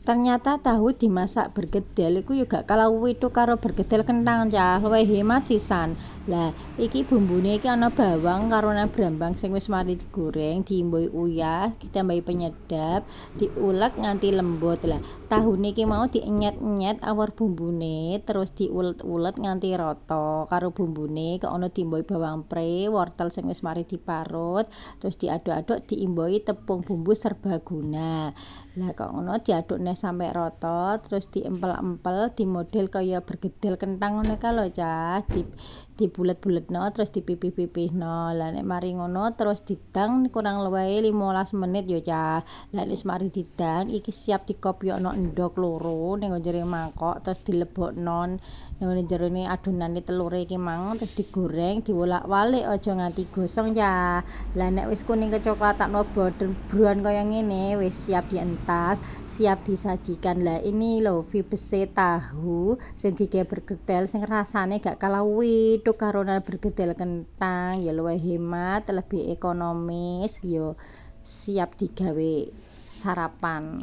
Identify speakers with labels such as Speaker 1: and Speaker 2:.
Speaker 1: Ternyata tahu dimasak bergedel iku ya gak kalah witu karo bergedel kenthang, cah, luwih hemat sisan. Lah, iki bumbune iki ana bawang karo brambang sing wis mari digoreng, diimbuhi uyah, ditambahi penyedap, diulek nganti lembut. Lah, tahune iki mau dienyet-enyet awor bumbune, terus diulet-ulet nganti rata karo bumbune, kok ono diimbuhi bawang pre, wortel sing wis mari diparut, terus diaduk-aduk, diimbuhi tepung bumbu serbaguna. Lah, kok ngono diaduk neh sampe rata, terus diempel-empel dimodel kaya bergedel kenthang ngono kae lho, cah, dibulet-buletno terus dipipih-pipihno. Lah, nek mari ngono terus didang kurang luwehe 15 menit ya, cah. Lah, nek wis mari didang iki siap dikopyokno endhog loro ning jero mangkok, terus dilebokno ning jerone adonane telure iki mang, terus digoreng, diwolak-walik, aja nganti gosong, cah. Lah, nek wis kuning kecoklatan golden brown kaya ngene, wis siap dientas, siap disajikan. Lah, ini lho vibese tahu sing digawe bergedel sing rasane gak kalah witu karo bergedel kenthang, ya luwih hemat, lebih ekonomis, ya siap digawe sarapan.